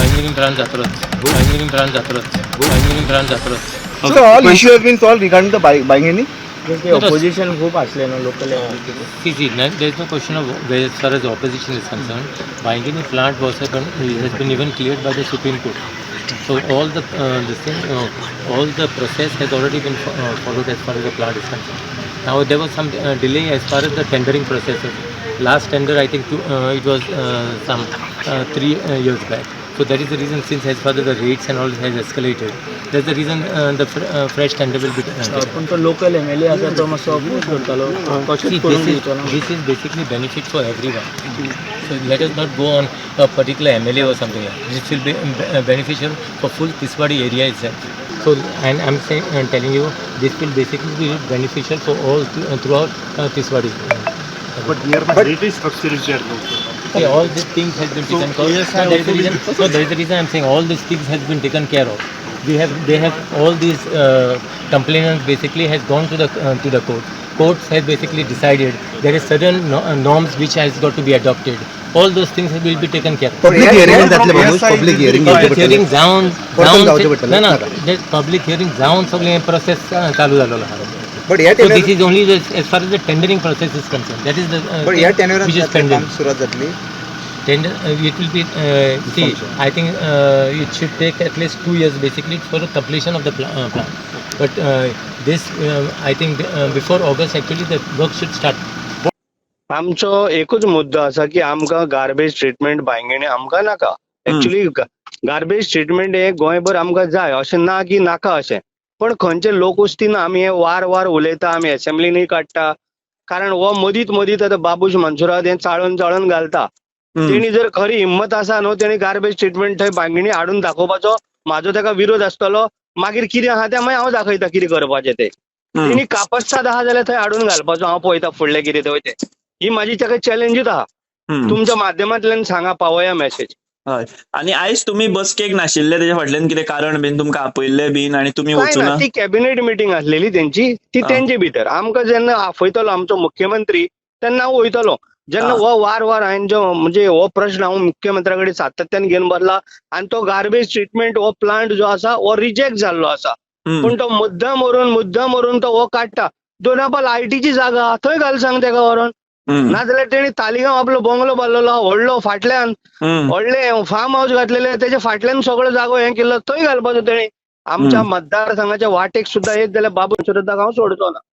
बायंगिणी plant जातलोच, Bainguinim plant जातलोच, Bainguinim plant जातलोच. So all issue has been solved regarding the Baingini? Opposition खूप असले ना local. See, see, no, there is no question of where, as far as the opposition is concerned. Baingini plant was has been even cleared by the Supreme Court. So all the this thing, all the process has already been followed as far as the plant is concerned. Now there was some delay as far as the tendering process is. Last tender, I think, it was some 3 years back. So that is the reason, since as far as the rates and all has escalated, that's the reason the fresh tender will be taken. पूण तो local MLA आसा, तो मातसो oppose करतालो, कशेंच See, करूंक this is, दिवचो ना. This is basically benefit for everyone. So let us not go on a particular MLA or something like that. This will be beneficial for full Tiswadi area itself. So, and I'm saying, telling you, this will basically be beneficial for all throughout Tiswadi. But nearby heritage structure is there also. See, all these things has been taken care of. No, there is a reason. No, there is a reason I'm saying all these things has been taken care of. We have, they have all these complainants basically has gone to the court. Courts has basically decided there is certain norms which has got to be adopted. All those things will be taken care of. Public hearing जातलें जातलें बाबू, public hearing घेवचें Public hearing पडटलें. जावन परतून जावचें जावन पडटलें. ना ना, पब्लीक हियरिंग जावन सगळें प्रोसेस चालू जाल्लो आहा. But ह्या So this tender is only the, as far as the tendering process is concerned. That is the but ह्या which टेंडरान is pending. काम सुरवात जातली. Tender, it will be, see, I think it should take at least 2 years basically for the completion of the plan. But this, I think before August actually the work should start. आमचो एकूच मुद्दो आसा की आमकां garbage treatment Bainguinim आमकां नाका. Actually garbage treatment हे गोंयभर आमकां जाय, अशें ना की नाका अशें, पण खंयचे लोक वस्ती ना. आमी हे वार वार उलयता, आमी एसेंब्लीनूय काडटा, कारण हो मदींत मदींत आतां बाबूश मंजुरात हें चाळून चाळून घालता. तेणी जर खरी हिंमत आसा न्हू, तेणी गार्बेज ट्रिटमेंट थंय बांगिणी हाडून दाखोवपाचो. म्हाजो ताका विरोध आसतलो. मागीर कितें आहा तें मागीर हांव दाखयता कितें करपाचें तें. तेणी कापस्ताद आहा जाल्यार थंय हाडून घालपाचो. हांव पळयता फुडलें कितें थंय तें. ही म्हाजी ताका चॅलेंजूच आहा. तुमच्या माध्यमांतल्यान सांगा, पावया मॅसेज. हय, आनी आयज तुमी बसकेक नाशिल्ले, तेच्या फाटल्यान कितें कारण बीन? तुमकां आपयल्ले बीन आनी तुमी काय वचूना? ना, ती कॅबिनेट मिटींग आसलेली तेंची ती. तेंचे भितर आमकां जेन्ना आपयतलो आमचो मुख्यमंत्री तेन्ना हांव वयतलो. जेन्ना हो वार वार हांवें जो म्हणजे हो प्रश्न हांव मुख्यमंत्र्या कडेन सातत्यान घेवन बसला आनी तो गार्बेज ट्रिटमेंट हो प्लांट जो आसा हो रिजेक्ट जाल्लो आसा. पूण तो मुद्दाम व्हरून, मुद्दाम व्हरून तो हो काडटा. दोना पावल आयटीची जागा थंय घाल सांग तेका व्हरोन. नाजाल्यार तेणी तालिगांव आपलो बंगलो बांदलेलो आहा व्हडलो फाटल्यान, व्हडले फार्म हाऊस घातलेले, तेच्या फाटल्यान सगळो जागो हें केल्लो, थंय घालपाचो तेणी. आमच्या मतदारसंघाच्या वाटेक सुद्धा येत जाल्यार बाबू सुद्दां हांव सोडचो ना.